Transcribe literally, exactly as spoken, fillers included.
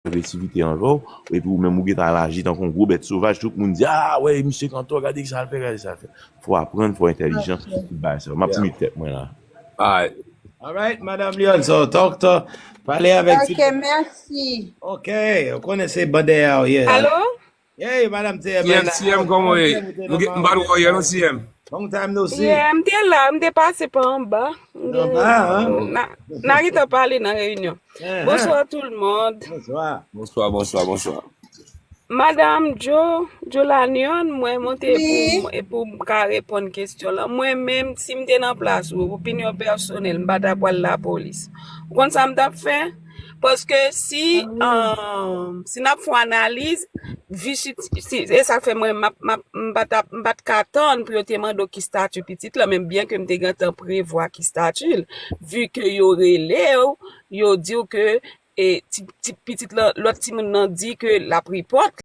agresivite anvè w, epi ou menm ou gentan al aji tankou yon gwo bèt sovaj, tout moun di, ah, wè, misye Kantor, gade sa l fè, gade sa l fè. Fò aprann, fò entèlijan, tout bagay sa yo. M ap mute tèt mwen la. Alright. Alright, Madame Lyon, so talk to, pale avèk ti. Ok, mèsi. Ok, ou konnen se bande a ou ye. Alo? Hey, Madame T M N. T M, T M, kòman w ye? M pa t wè w yè non, T M. Long time no see. Yeah, m te la, m te pase pa anba. Anba, hein? Na, na gentan pale nan reyinyon. Bonsoir tout le monde. Bonsoir. Bonsoir, bonsoir, bonsoir. Madame Jo, Jo Lanyon, mwen monte pou, pou m ka reponn kesyon lan. Mwen menm, si m te nan plas ou, opinyon pèsonèl, m pa ta pral lapolis. Ou konn sa m t ap fè? Paske si, um, si n ap fè yon analiz, vi si, si, e sa k fè mwen, m ap, m ap, m pa t ap, m pa t ka tann pou yo te mande w ki stati pitit lan, men byen ke m te gentan prevwa ki stati l, vi ke yo rele w, yo di w ke e ti, ti pitit lan, lòt timoun nan di ke l ap repòt